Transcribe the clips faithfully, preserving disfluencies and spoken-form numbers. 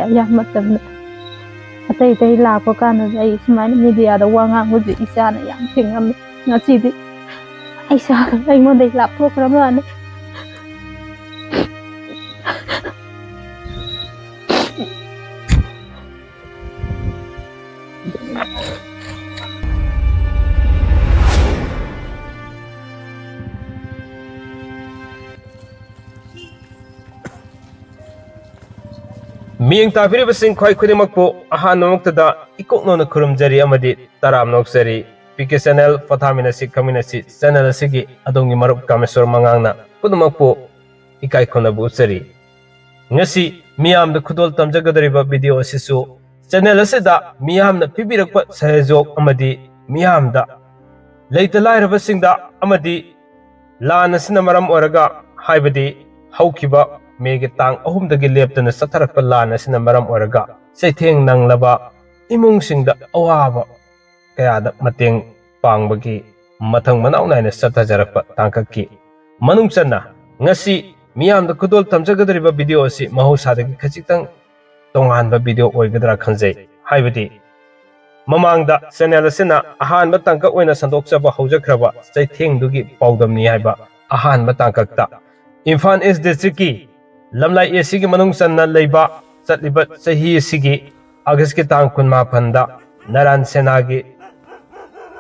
ꯑꯌꯥꯝꯕ ꯃꯇꯝꯗ ꯑꯇꯩ ꯑꯇꯩ ꯂꯥꯛꯄ ꯀꯥꯟꯗꯗꯤ ꯑꯩ ꯁꯨꯃꯥꯏꯅ ꯃꯦꯗꯤꯌꯥꯗ ꯋꯥ ꯉꯥꯡꯕꯁꯦ ꯏꯆꯥꯅ ꯌꯥꯝ ꯊꯤꯡꯉꯝꯃꯤ꯫ ꯉꯁꯤꯗꯤ ꯑꯩ ꯏꯆꯥꯒ ꯑꯩꯉꯣꯟꯗꯒꯤ ꯂꯥꯞꯊꯣꯛꯈ꯭ꯔ ꯃꯥꯜꯂꯦ꯫ ꯃꯤꯠꯌꯦꯡ ꯇꯥꯕꯤꯔꯤꯕꯁꯤꯡ ꯈ꯭ꯋꯥꯏ ꯈꯨꯗꯤꯡꯃꯛꯄꯨ ꯑꯍꯥꯟꯕꯃꯛꯇꯗ ꯏꯀꯣꯛꯅꯧꯅ ꯈꯨꯔꯨꯝꯖꯔꯤ ꯑꯃꯗꯤ ꯇꯔꯥꯝꯅ ꯑꯣꯛꯆꯔꯤ꯫ ꯄꯤ ꯀꯦ ꯆꯦꯅꯦꯜ ꯐꯣꯊꯥꯃꯤꯟꯅꯁꯤ ꯈꯪꯃꯤꯟꯅꯁꯤ ꯆꯦꯅꯦꯜ ꯑꯁꯤꯒꯤ ꯑꯗꯣꯝꯒꯤ ꯃꯔꯨꯞ ꯀꯥꯃꯦꯁꯣꯔ ꯃꯉꯥꯡꯅ ꯄꯨꯝꯅꯃꯛꯄꯨ ꯏꯀꯥꯏ ꯈꯨꯝꯅꯕ ꯎꯠꯆꯔꯤ꯫ ꯉꯁꯤ ꯃꯤꯌꯥꯝꯗ ꯈꯨꯗꯣꯜ ꯇꯝꯖꯒꯗꯧꯔꯤꯕ ꯚꯤꯗꯤꯑꯣ ꯑꯁꯤꯁꯨ ꯆꯦꯅꯦꯜ ꯑꯁꯤꯗ ꯃꯤꯌꯥꯝꯅ ꯄꯤꯕꯤꯔꯛꯄ ꯁꯍꯌꯣꯒ ꯑꯃꯗꯤ ꯃꯤꯌꯥꯝꯗ, ꯂꯩꯇ ꯂꯥꯏꯔꯕꯁꯤꯡꯗ ꯑꯃꯗꯤ ꯂꯥꯟ ꯑꯁꯤꯅ ꯃꯔꯝ ꯑꯣꯏꯔꯒ, ꯍꯥꯏꯕꯗꯤ ꯍꯧꯈꯤꯕ ꯃꯦꯒꯤ ꯇꯥꯡ ꯑꯍꯨꯝꯗꯒꯤ ꯂꯦꯞꯇꯅ ꯆꯠꯊꯔꯛꯄ ꯂꯥꯟ ꯑꯁꯤꯅ ꯃꯔꯝ ꯑꯣꯏꯔꯒ ꯆꯩꯊꯦꯡ ꯅꯪꯂꯕ ꯏꯃꯨꯡꯁꯤꯡꯗ ꯑꯋꯥꯕ ꯀꯌꯥꯗ ꯃꯇꯦꯡ ꯄꯥꯡꯕꯒꯤ ꯃꯊꯪ ꯃꯅꯥꯎ ꯅꯥꯏꯅ ꯆꯠꯊꯖꯔꯛꯄ ꯇꯥꯡꯀꯛꯀꯤ ꯃꯅꯨꯡ ꯆꯟꯅ ꯉꯁꯤ ꯃꯤꯌꯥꯝꯗ ꯈꯨꯗꯣꯜ ꯇꯝꯖꯒꯗꯧꯔꯤꯕ ꯚꯤꯗꯤꯑꯣ ꯑꯁꯤ ꯃꯍꯧꯁꯥꯗꯒꯤ ꯈꯖꯤꯛꯇꯪ ꯇꯣꯉꯥꯟꯕ ꯚꯤꯗꯤꯑꯣ ꯑꯣꯏꯒꯗ꯭ꯔꯥ ꯈꯟꯖꯩ꯫ ꯍꯥꯏꯕꯗꯤ ꯃꯃꯥꯡꯗ ꯆꯦꯅꯦꯜ ꯑꯁꯤꯅ ꯑꯍꯥꯟꯕ ꯇꯥꯡꯀꯛ ꯑꯣꯏꯅ ꯁꯟꯗꯣꯛꯆꯕ ꯍꯧꯖꯈ꯭ꯔꯕ ꯆꯩꯊꯦꯡꯗꯨꯒꯤ ꯄꯥꯎꯗꯝꯅꯤ ꯍꯥꯏꯕ ꯑꯍꯥꯟꯕ ꯇꯥꯡꯀꯛꯇ ꯏꯝꯐꯥꯜ ꯏꯁ ꯗꯤꯁꯇ꯭ꯔꯤꯛꯀꯤ ꯂꯝꯂꯥꯏ ꯑꯦ ꯁꯤꯒꯤ ꯃꯅꯨꯡ ꯆꯟꯅ ꯂꯩꯕ ꯆꯠꯂꯤꯕ ꯆꯍꯤ ꯑꯁꯤꯒꯤ ꯑꯥꯒꯁꯀꯤ ꯇꯥꯡ ꯀꯨꯟꯃꯥꯄꯟꯗ ꯅꯔꯥꯟ ꯁꯦꯅꯥꯒꯤ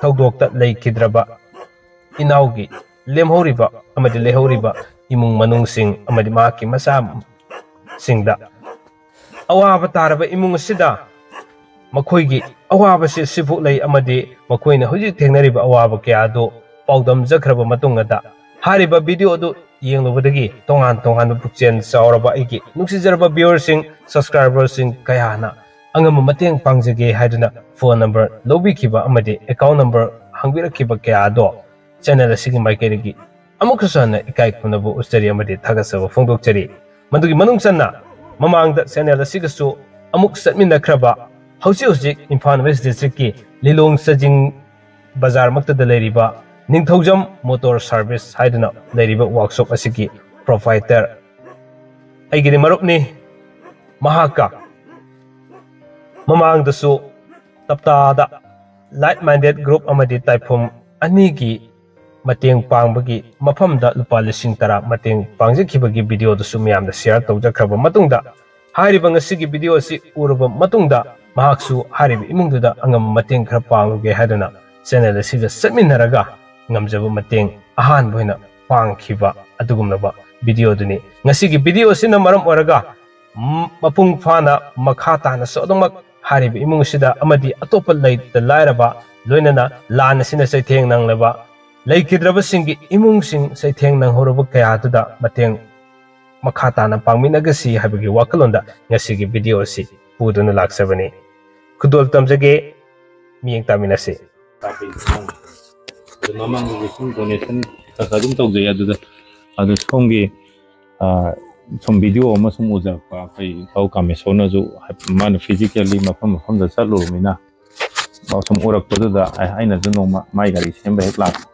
ꯊꯧꯗꯣꯛꯇ ꯂꯩꯈꯤꯗ꯭ꯔꯕ ꯏꯅꯥꯎꯒꯤ ꯂꯦꯝꯍꯧꯔꯤꯕ ꯑꯃꯗꯤ ꯂꯩꯍꯧꯔꯤꯕ ꯏꯃꯨꯡ ꯃꯅꯨꯡꯁꯤꯡ ꯑꯃꯗꯤ ꯃꯍꯥꯛꯀꯤ ꯃꯆꯥꯁꯤꯡꯗ ꯑꯋꯥꯕ ꯇꯥꯔꯕ ꯏꯃꯨꯡ ꯑꯁꯤꯗ ꯃꯈꯣꯏꯒꯤ ꯑꯋꯥꯕꯁꯤ ꯁꯤꯐꯥꯎ ꯂꯩ ꯑꯃꯗꯤ ꯃꯈꯣꯏꯅ ꯍꯧꯖꯤꯛ ꯊꯦꯡꯅꯔꯤꯕ ꯑꯋꯥꯕ ꯀꯌꯥ ꯑꯗꯨ ꯄꯥꯎꯗꯝꯖꯈ꯭ꯔꯕ ꯃꯇꯨꯡꯗ ꯍꯥꯏꯔꯤꯕ ꯚꯤꯗꯤꯑꯣ ꯑꯗꯨ ꯌꯦꯡꯂꯨꯕꯗꯒꯤ ꯇꯣꯉꯥꯟ ꯇꯣꯉꯥꯟꯕ ꯄꯨꯛꯆꯦꯜ ꯆꯥꯎꯔꯕ ꯑꯩꯒꯤ ꯅꯨꯡꯁꯤꯖꯔꯕ ꯚꯤꯌꯨꯋꯔꯁꯤꯡ, ꯁꯕꯁꯀ꯭ꯔꯥꯏꯕꯔꯁꯤꯡ ꯀꯌꯥꯅ ꯑꯉꯝꯕ ꯃꯇꯦꯡ ꯄꯥꯡꯖꯒꯦ ꯍꯥꯏꯗꯨꯅ ꯐꯣꯟ ꯅꯝꯕꯔ ꯂꯧꯕꯤꯈꯤꯕ ꯑꯃꯗꯤ ꯑꯦꯀꯥꯎꯟ ꯅꯝꯕꯔ ꯍꯪꯕꯤꯔꯛꯈꯤꯕ ꯀꯌꯥ ꯑꯗꯣ ꯆꯦꯅꯦꯜ ꯑꯁꯤꯒꯤ ꯃꯥꯏꯀꯩꯗꯒꯤ ꯑꯃꯨꯛꯀꯁꯨ ꯍꯟꯅ ꯏꯀꯥꯏ ꯈꯨꯝꯅꯕ ꯎꯠꯆꯔꯤ ꯑꯃꯗꯤ ꯊꯥꯒꯠꯆꯕ ꯐꯣꯡꯗꯣꯛꯆꯔꯤ꯫ ꯃꯗꯨꯒꯤ ꯃꯅꯨꯡ ꯆꯟꯅ ꯃꯃꯥꯡꯗ ꯆꯦꯅꯦꯜ ꯑꯁꯤꯒꯁꯨ ꯑꯃꯨꯛ ꯆꯠꯃꯤꯟꯅꯈ꯭ꯔꯕ ꯍꯧꯖꯤꯛ ꯍꯧꯖꯤꯛ ꯏꯝꯐꯥꯜ ꯋꯦꯁ ꯗꯤꯁꯇ꯭ꯔꯤꯛꯀꯤ ꯂꯤꯂꯣꯡ ꯆꯥꯖꯤꯡ ꯕꯖꯥꯔꯃꯛꯇꯗ ꯂꯩꯔꯤꯕ ꯅꯤꯡꯊꯧꯖꯝ ꯃꯣꯇꯣꯔ ꯁꯥꯔꯚꯤꯁ ꯍꯥꯏꯗꯨꯅ ꯂꯩꯔꯤꯕ ꯋꯥꯛꯁꯣꯞ ꯑꯁꯤꯒꯤ ꯄ꯭ꯔꯣꯄꯥꯏꯇꯔ ꯑꯩꯒꯤꯗꯤ ꯃꯔꯨꯞꯅꯤ꯫ ꯃꯍꯥꯛꯀ ꯃꯃꯥꯡꯗꯁꯨ ꯇꯞꯇꯥꯗ like minded group ꯑꯃꯗꯤ ꯇꯥꯏꯐꯨꯝ ꯑꯅꯤꯒꯤ ꯃꯇꯦꯡ ꯄꯥꯡꯕꯒꯤ ꯃꯐꯝꯗ ꯂꯨꯄꯥ ꯂꯤꯁꯤꯡ ꯇꯔꯥ ꯃꯇꯦꯡ ꯄꯥꯡꯖꯈꯤꯕꯒꯤ video ꯗꯨꯁꯨ ꯃꯌꯥꯝꯗ share ꯇꯧꯖꯈ꯭ꯔꯕ ꯃꯇꯨꯡꯗ, ꯍꯥꯏꯔꯤꯕ ꯉꯁꯤꯒꯤ video ꯑꯁꯤ ꯎꯔꯕ ꯃꯇꯨꯡꯗ ꯃꯍꯥꯛꯁꯨ ꯍꯥꯏꯔꯤꯕ ꯏꯃꯨꯡꯗꯨꯗ ꯑꯉꯝꯕ ꯃꯇꯦꯡ ꯈꯔ ꯄꯥꯡꯂꯨꯒꯦ ꯍꯥꯏꯗꯨꯅ channel ꯑꯁꯤꯒ ꯆꯠꯃꯤꯟꯅꯔꯒ ꯉꯝꯖꯕ ꯃꯇꯦꯡ ꯑꯍꯥꯟꯕ ꯑꯣꯏꯅ ꯄꯥꯡꯈꯤꯕ ꯑꯗꯨꯒꯨꯝꯂꯕ video ꯗꯨꯅꯤ꯫ ꯉꯁꯤꯒꯤ video ꯑꯁꯤꯅ ꯃꯔꯝ ꯑꯣꯏꯔꯒ ꯃ-, ꯃꯄꯨꯡ ꯐꯥꯅ ꯃꯈꯥ ꯇꯥꯅꯁꯨ ꯑꯗꯨꯃꯛ ꯍꯥꯏꯔꯤꯕ ꯏꯃꯨꯡ ꯑꯁꯤꯗ ꯑꯃꯗꯤ ꯑꯇꯣꯞꯄ ꯂꯩꯇ ꯂꯥꯏꯔꯕ, ꯂꯣꯏꯅꯅ ꯂꯥꯟ ꯑꯁꯤꯅ ꯆꯩꯊꯦꯡ ꯅꯪꯂꯕ ꯂꯩꯈꯤꯗ꯭ꯔꯕꯁꯤꯡꯒꯤ ꯏꯃꯨꯡꯁꯤꯡ ꯆꯩꯊꯦꯡ ꯅꯪꯍꯧꯔꯕ ꯀꯌꯥ ꯑꯗꯨꯗ ꯃꯇꯦꯡ ꯃꯈꯥ ꯇꯥꯅ ꯄꯥꯡꯃꯤꯟꯅꯒꯁꯤ ꯍꯥꯏꯕꯒꯤ ꯋꯥꯈꯜꯂꯣꯟꯗ ꯉꯁꯤꯒꯤ video ꯑꯁꯤ ꯄꯨꯗꯨꯅ ꯂꯥꯛꯆꯕꯅꯤ꯫ ꯈꯨꯗꯣꯜ ꯇꯝꯖꯒꯦ, ꯃꯤꯠꯌꯦꯡ ꯇꯥꯃꯤꯟꯅꯁꯤ꯫ ꯑꯗꯨ ꯃꯃꯥꯡꯗꯁꯨ ꯁꯨꯝ donation ꯈꯔ ꯈꯔ ꯑꯗꯨꯝ ꯇꯧꯖꯩ꯫ ꯑꯗꯨꯗ, ꯑꯗꯨ ꯁꯣꯝꯒꯤ, ꯑ, ꯁꯨꯝ video ꯑꯃ ꯁꯨꯝ ꯎꯖꯔꯛꯄ, ꯑꯩꯈꯣꯏ ꯏꯇꯥꯎ ꯀꯥꯃꯦꯁꯣꯔꯅꯁꯨ ꯍꯥꯏ-, ꯃꯥꯅ physically ꯃꯐꯝ ꯃꯐꯝꯗ ꯆꯠꯂꯨꯔꯕꯅꯤꯅ, ꯁꯨꯝ ꯎꯔꯛꯄꯗꯨꯗ ꯑꯩ-, ꯑꯩꯅꯁꯨ ꯅꯣꯡꯃ ꯃꯥꯏ ꯒꯥꯔꯤ ꯁꯦꯝꯕ ꯍꯦꯛ ꯂꯥꯛꯄ꯫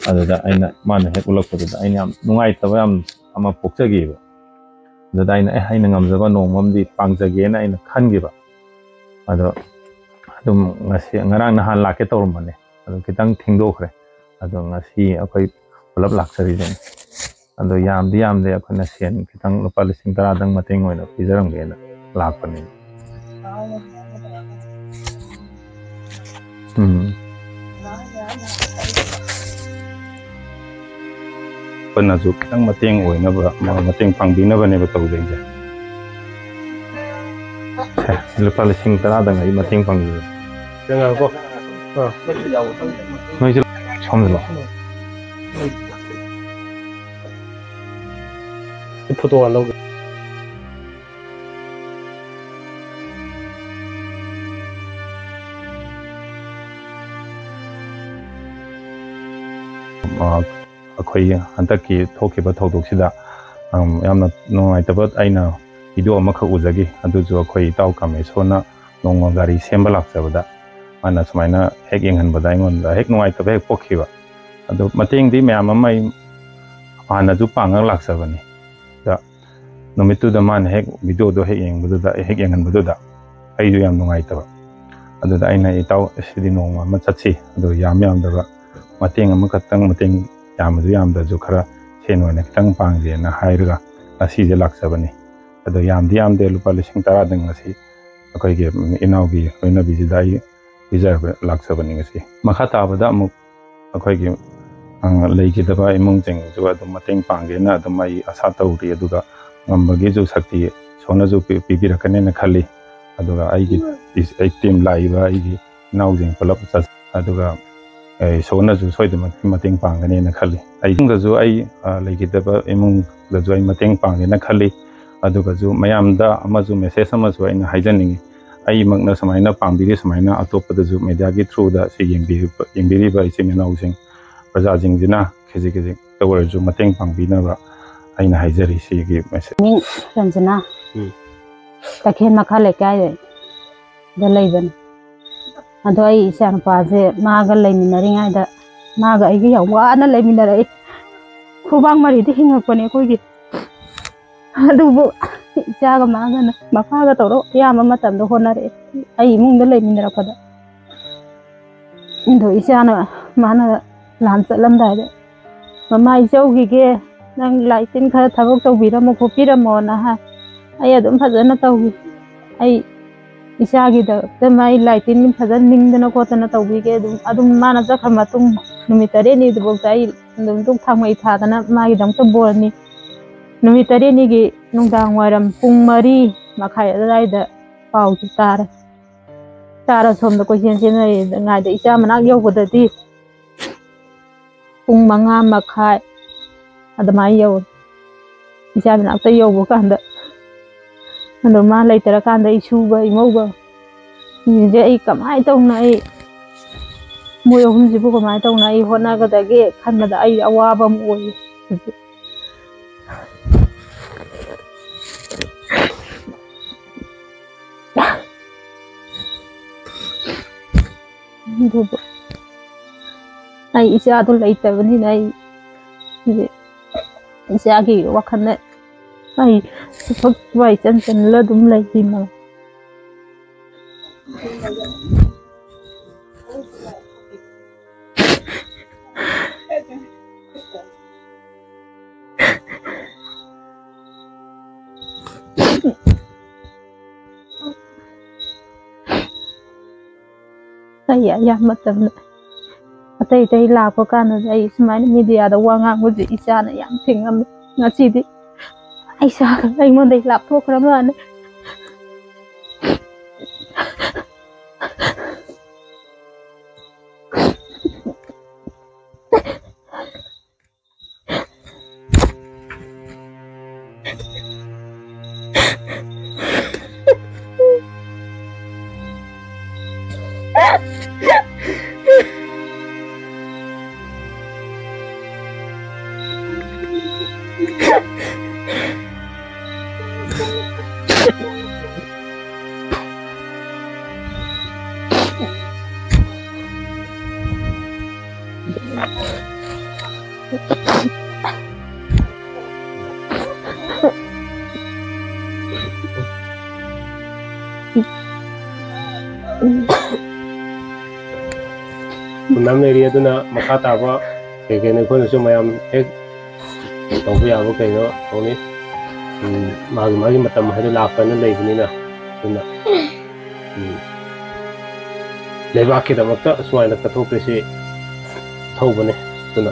ꯑꯗꯨꯗ ꯑꯩꯅ, ꯃꯥꯅ ꯍꯦꯛ ꯎꯠꯂꯛꯄꯗꯨꯗ ꯑꯩꯅ ꯌꯥꯝ ꯅꯨꯡꯉꯥꯏꯇꯕ ꯌꯥꯝ ꯑꯃ ꯄꯣꯛꯆꯈꯤꯕ꯫ ꯑꯗꯨꯗ ꯑꯩꯅ, "ꯑꯦ, ꯑꯩꯅ ꯉꯝꯖꯕ ꯅꯣꯡꯃ ꯑꯃꯗꯤ ꯄꯥꯡꯖꯒꯦꯅ" ꯑꯩꯅ ꯈꯟꯈꯤꯕ꯫ ꯑꯗꯣ ꯑꯗꯨꯝ ꯉꯁꯤ, ꯉꯔꯥꯡ ꯅꯍꯥꯟ ꯂꯥꯛꯀꯦ ꯇꯧꯔꯝꯕꯅꯦ, ꯑꯗꯨ ꯈꯤꯇꯪ ꯊꯦꯡꯗꯣꯛꯈ꯭ꯔꯦ꯫ ꯑꯗꯣ ꯉꯁꯤ ꯑꯩꯈꯣꯏ ꯄꯨꯂꯞ ꯂꯥꯛꯆꯔꯤꯁꯤꯅꯤ꯫ ꯑꯗꯣ ꯌꯥꯝꯗꯤ ꯌꯥꯝꯗꯦ, ꯑꯩꯈꯣꯏꯅ ꯁꯦꯟ ꯈꯤꯇꯪ ꯂꯨꯄꯥ ꯂꯤꯁꯤꯡ ꯇꯔꯥꯗꯪ ꯃꯇꯦꯡ ꯑꯣꯏꯅ ꯄꯤꯖꯔꯝꯒꯦꯅ ꯂꯥꯛꯄꯅꯤ꯫ ꯎꯝ꯫ ꯑꯩꯈꯣꯏꯅꯁꯨ ꯈꯤꯇꯪ ꯃꯇꯦꯡ ꯑꯣꯏꯅꯕ, ꯃꯇꯦꯡ ꯄꯥꯡꯕꯤꯅꯕꯅꯦꯕ ꯇꯧꯖꯩꯁꯦ꯫ ꯁꯦ, ꯂꯨꯄꯥ ꯂꯤꯁꯤꯡ ꯇꯔꯥꯗꯪ ꯑꯩ ꯃꯇꯦꯡ ꯄꯥꯡꯕꯤꯒꯦ꯫ ꯉꯥꯏꯈꯣꯀꯣ꯫ ꯑꯥ꯫ ꯅꯣꯏꯁꯦ ꯁꯣꯝꯗ ꯂꯥꯛꯑꯣ꯫ ꯑꯩ photo ꯂꯧꯒꯦ꯫ ꯑ, ꯑꯩꯈꯣꯏ ꯍꯟꯗꯛꯀꯤ ꯊꯣꯛꯈꯤꯕ ꯊꯧꯗꯣꯛꯁꯤꯗ, ꯑꯝ, ꯌꯥꯝꯅ ꯅꯨꯡꯉꯥꯏꯇꯕ ꯑꯩꯅ video ꯑꯃꯈꯛ ꯎꯖꯈꯤ꯫ ꯑꯗꯨꯁꯨ ꯑꯩꯈꯣꯏ ꯏꯇꯥꯎ ꯀꯥꯃꯦꯁꯣꯔꯅ ꯅꯣꯡꯃ ꯒꯥꯔꯤ ꯁꯦꯝꯕ ꯂꯥꯛꯆꯕꯗ ꯃꯥꯅ ꯁꯨꯃꯥꯏꯅ ꯍꯦꯛ ꯌꯦꯡꯍꯟꯕꯗ ꯑꯩꯉꯣꯟꯗ ꯍꯦꯛ ꯅꯨꯡꯉꯥꯏꯇꯕ ꯍꯦꯛ ꯄꯣꯛꯈꯤꯕ꯫ ꯑꯗꯣ ꯃꯇꯦꯡꯗꯤ ꯃꯌꯥꯝ ꯑꯃ ꯑꯩ ꯍꯥꯟꯅꯁꯨ ꯄꯥꯡꯉꯒ ꯂꯥꯛꯆꯕꯅꯤ꯫ ꯑꯗ ꯅꯨꯃꯤꯠꯇꯨꯗ ꯃꯥꯅ ꯍꯦꯛ video ꯗꯣ ꯍꯦꯛ ꯌꯦꯡꯕꯗꯨꯗ, ꯍꯦꯛ ꯌꯦꯡꯍꯟꯕꯗꯨꯗ ꯑꯩꯁꯨ ꯌꯥꯝ ꯅꯨꯡꯉꯥꯏꯇꯕ꯫ ꯑꯗꯨꯗ ꯑꯩꯅ, "ꯏꯇꯥꯎ, ꯁꯤꯗꯤ ꯅꯣꯡꯃ ꯑꯃ ꯆꯠꯁꯤ, ꯑꯗꯣ ꯌꯥꯝ ꯌꯥꯝꯗꯕ ꯃꯇꯦꯡ ꯑꯃꯈꯛꯇꯪ, ꯃꯇꯦꯡ ꯌꯥꯝꯃꯁꯨ ꯌꯥꯝꯗ꯭ꯔꯁꯨ ꯈꯔ ꯁꯦꯟ ꯑꯣꯏꯅ ꯈꯤꯇꯪ ꯄꯥꯡꯁꯦꯅ" ꯍꯥꯏꯔꯒ ꯉꯁꯤꯁꯦ ꯂꯥꯛꯆꯕꯅꯤ꯫ ꯑꯗꯣ ꯌꯥꯝꯗꯤ ꯌꯥꯝꯗꯦ, ꯂꯨꯄꯥ ꯂꯤꯁꯤꯡ ꯇꯔꯥꯗꯪ ꯉꯁꯤ ꯑꯩꯈꯣꯏꯒꯤ ꯏꯅꯥꯎꯒꯤ ꯂꯣꯏꯅꯕꯤꯁꯤꯗ ꯑꯩ ꯄꯤꯖꯕ ꯂꯥꯛꯆꯕꯅꯤ ꯉꯁꯤ꯫ ꯃꯈꯥ ꯇꯥꯕꯗ ꯑꯃꯨꯛ ꯑꯩꯈꯣꯏꯒꯤ, ꯑ, ꯂꯩꯈꯤꯗꯕ ꯏꯃꯨꯡꯁꯤꯡꯁꯨ ꯑꯗꯨꯝ ꯃꯇꯦꯡ ꯄꯥꯡꯒꯦꯅ ꯑꯗꯨꯝ ꯑꯩ ꯑꯁꯥ ꯇꯧꯔꯤ, ꯑꯗꯨꯒ ꯉꯝꯕꯒꯤꯁꯨ ꯁꯛꯇꯤ ꯏꯁꯣꯔꯅꯁꯨ ꯄꯤ-, ꯄꯤꯕꯤꯔꯛꯀꯅꯦꯅ ꯈꯜꯂꯤ꯫ ꯑꯗꯨꯒ ꯑꯩꯒꯤ ꯏꯁ-, ꯑꯩ ꯇꯤꯝ ꯂꯥꯛꯏꯕ ꯑꯩꯒꯤ ꯏꯅꯥꯎꯁꯤꯡ ꯄꯨꯂꯞ ꯆꯠ-, ꯑꯗꯨꯒ, ꯑꯦ, ꯏꯁꯣꯔꯅꯁꯨ ꯁꯣꯏꯗꯅꯃꯛꯀꯤ ꯃꯇꯦꯡ ꯄꯥꯡꯒꯅꯦꯅ ꯈꯜꯂꯤ꯫ ꯑꯩ ꯏꯃꯨꯡꯗꯁꯨ ꯑꯩ, ꯑ, ꯂꯩꯈꯤꯗꯕ ꯏꯃꯨꯡꯗꯁꯨ ꯑꯩ ꯃꯇꯦꯡ ꯄꯥꯡꯒꯦꯅ ꯈꯜꯂꯤ꯫ ꯑꯗꯨꯒꯁꯨ ꯃꯌꯥꯝꯗ ꯑꯃꯁꯨ ꯃꯦꯁꯦꯖ ꯑꯃꯁꯨ ꯑꯩꯅ ꯍꯥꯏꯖꯅꯤꯡꯉꯤ꯫ ꯑꯩꯃꯛꯅ ꯁꯨꯃꯥꯏꯅ ꯄꯥꯡꯕꯤꯔꯤ, ꯁꯨꯃꯥꯏꯅ ꯑꯇꯣꯞꯄꯗꯁꯨ ꯃꯦꯗꯤꯌꯥꯒꯤ ꯊ꯭ꯔꯨꯗ ꯁꯤ ꯌꯦꯡꯕꯤꯔꯤꯕ, ꯌꯦꯡꯕꯤꯔꯤꯕ ꯏꯆꯤꯟ ꯏꯅꯥꯎꯁꯤꯡ, ꯄ꯭ꯔꯖꯥꯁꯤꯡꯁꯤꯅ ꯈꯖꯤꯛ ꯈꯖꯤꯛꯇ ꯑꯣꯏꯔꯁꯨ ꯃꯇꯦꯡ ꯄꯥꯡꯕꯤꯅꯕ ꯑꯩꯅ ꯍꯥꯏꯖꯔꯤ ꯁꯤꯒꯤ ꯃꯦꯁꯦꯖ꯫ ꯃꯤꯡ ꯔꯟꯖꯅꯥ, ꯎꯝ꯫ ꯇꯈꯦꯜ ꯃꯈꯥ ꯂꯩꯀꯥꯏꯗ ꯂꯩꯕꯅꯤ꯫ ꯑꯗꯣ ꯑꯩ ꯏꯆꯥꯅꯨꯄꯥꯁꯦ ꯃꯥꯒ ꯂꯩꯃꯤꯟꯅꯔꯤꯉꯩꯗ, ꯃꯥꯒ ꯑꯩꯒ ꯌꯥꯝ ꯋꯥꯅ ꯂꯩꯃꯤꯟꯅꯔꯛꯏ꯫ ꯈꯨꯕꯥꯡ ꯃꯔꯤꯗꯤ ꯍꯤꯡꯉꯛꯄꯅꯦ ꯑꯩꯈꯣꯏꯒꯤ꯫ ꯑꯗꯨꯕꯨ ꯏꯆꯥꯒ ꯃꯥꯒꯅ ꯃꯄꯥꯒ ꯇꯧꯔ ꯑꯌꯥꯝꯕ ꯃꯇꯝꯗ ꯍꯣꯠꯅꯔꯛꯑꯦ, ꯑꯩ ꯏꯃꯨꯡꯗ ꯂꯩꯃꯤꯟꯅꯔꯛꯄꯗ꯫ ꯑꯗꯣ ꯏꯆꯥꯅ, ꯃꯥꯅ ꯂꯥꯟ ꯆꯠꯂꯝꯗꯥꯏꯗ, "ꯃꯃꯥ, ꯑꯩ ꯆꯧꯈꯤꯒꯦ, ꯅꯪ ꯂꯥꯏ ꯇꯤꯟ ꯈꯔ ꯊꯕꯛ ꯇꯧꯕꯤꯔꯝꯃꯣ ꯈꯣꯠꯄꯤꯔꯝꯃꯣꯅ" ꯍꯥꯏ꯫ ꯑꯩ ꯑꯗꯨꯝ ꯐꯖꯅ ꯇꯧꯈꯤ꯫ ꯑꯩ ꯏꯆꯥꯒꯤꯗꯃꯛꯇ ꯃꯥꯏ ꯂꯥꯏ ꯇꯤꯟ ꯐꯖꯅ ꯅꯤꯡꯗꯅ ꯈꯣꯠꯇꯅ ꯇꯧꯕꯤꯒꯦ꯫ ꯑꯗꯨꯝ, ꯑꯗꯨꯝ ꯃꯥꯅ ꯆꯠꯈ꯭ꯔ ꯃꯇꯨꯡ ꯅꯨꯃꯤꯠ ꯇꯔꯦꯠꯅꯤꯗꯨꯐꯥꯎꯗ ꯑꯩ ꯑꯗꯨꯝ ꯙꯨꯛ ꯊꯥꯎꯃꯩ ꯊꯥꯗꯅ ꯃꯥꯒꯤꯗꯃꯛꯇ ꯕꯣꯔꯅꯤ꯫ ꯅꯨꯃꯤꯠ ꯇꯔꯦꯠꯅꯤꯒꯤ ꯅꯨꯡꯗꯥꯡ ꯋꯥꯏꯔꯝ ꯄꯨꯡ ꯃꯔꯤ ꯃꯈꯥꯏ ꯑꯗꯨꯋꯥꯏꯗ ꯄꯥꯎꯁꯦ ꯇꯥꯔꯦ꯫ ꯇꯥꯔ ꯁꯣꯝꯗ ꯀꯣꯏꯆꯦꯟ ꯆꯦꯟꯅꯔꯤꯉꯩꯗ ꯏꯆꯥ ꯃꯅꯥꯛ ꯌꯧꯕꯗꯗꯤ ꯄꯨꯡ ꯃꯉꯥ ꯃꯈꯥꯏ ꯑꯗꯨꯃꯥꯏꯅ ꯌꯧꯔꯦ꯫ ꯏꯆꯥ ꯃꯅꯥꯛꯇ ꯌꯧꯕ ꯀꯥꯟꯗ, ꯑꯗꯣ ꯃꯥ ꯂꯩꯇ꯭ꯔꯀꯥꯟꯗ ꯏꯁꯨꯒ ꯏꯃꯧꯒ ꯁꯤꯡꯁꯦ ꯑꯩ ꯀꯃꯥꯏꯅ ꯇꯧꯅ, ꯑꯩ ꯃꯣꯏ ꯑꯍꯨꯝꯁꯤꯕꯨ ꯀꯃꯥꯏꯅ ꯇꯧꯅ ꯑꯩ ꯍꯣꯠꯅꯒꯗꯒꯦ ꯈꯟꯕꯗ ꯑꯩ ꯑꯋꯥꯕ ꯑꯃ ꯑꯣꯏꯌꯦ ꯍꯧꯖꯤꯛ꯫ ꯑꯗꯨꯕꯨ ꯑꯩ ꯏꯆꯥꯗꯣ ꯂꯩꯇꯕꯅꯤꯅ ꯑꯩ ꯍꯧꯖꯤꯛ ꯏꯆꯥꯒꯤ ꯋꯥꯈꯜꯗ ꯑꯩ ꯊꯕꯛ ꯋꯥꯏ ꯆꯟ ꯆꯟꯂ ꯑꯗꯨꯝ ꯂꯩꯔꯤꯃꯣ꯫ ꯑꯩ ꯑꯌꯥꯝꯕ ꯃꯇꯝꯗ ꯑꯇꯩ ꯑꯇꯩ ꯂꯥꯛꯄ ꯀꯥꯟꯗꯗꯤ ꯑꯩ ꯁꯨꯃꯥꯏꯅ ꯃꯤꯗꯤꯌꯥꯗ ꯋꯥ ꯉꯥꯡꯕꯁꯦ ꯏꯆꯥꯅ ꯌꯥꯝ ꯊꯤꯡꯉꯝꯃꯤ꯫ ꯉꯁꯤꯗꯤ ꯑꯩ ꯏꯆꯥꯒ ꯑꯩꯉꯣꯟꯗꯒꯤ ꯂꯥꯞꯊꯣꯛꯈ꯭ꯔ ꯃꯥꯜꯂꯦ꯫ ꯄꯨꯅꯝ ꯂꯩꯔꯤ꯫ ꯑꯗꯨꯅ ꯃꯈꯥ ꯇꯥꯕ ꯀꯩ ꯀꯩꯅꯣ ꯑꯩꯈꯣꯏꯅꯁꯨ ꯃꯌꯥꯝ ꯍꯦꯛ ꯇꯧꯕ ꯌꯥꯕ ꯀꯩꯅꯣ ꯇꯧꯅꯤ꯫ ꯎꯝ, ꯃꯥꯒꯤ ꯃꯥꯒꯤ ꯃꯇꯝ ꯍꯥꯏꯗꯣ ꯂꯥꯛꯄꯅ ꯂꯩꯕꯅꯤꯅ꯫ ꯑꯗꯨꯅ, ꯎꯝ, ꯂꯩꯕꯥꯛꯀꯤꯗꯃꯛꯇ ꯁꯨꯃꯥꯏꯅ ꯀꯠꯊꯣꯛꯄꯁꯤ ꯊꯧꯕꯅꯦ꯫ ꯑꯗꯨꯅ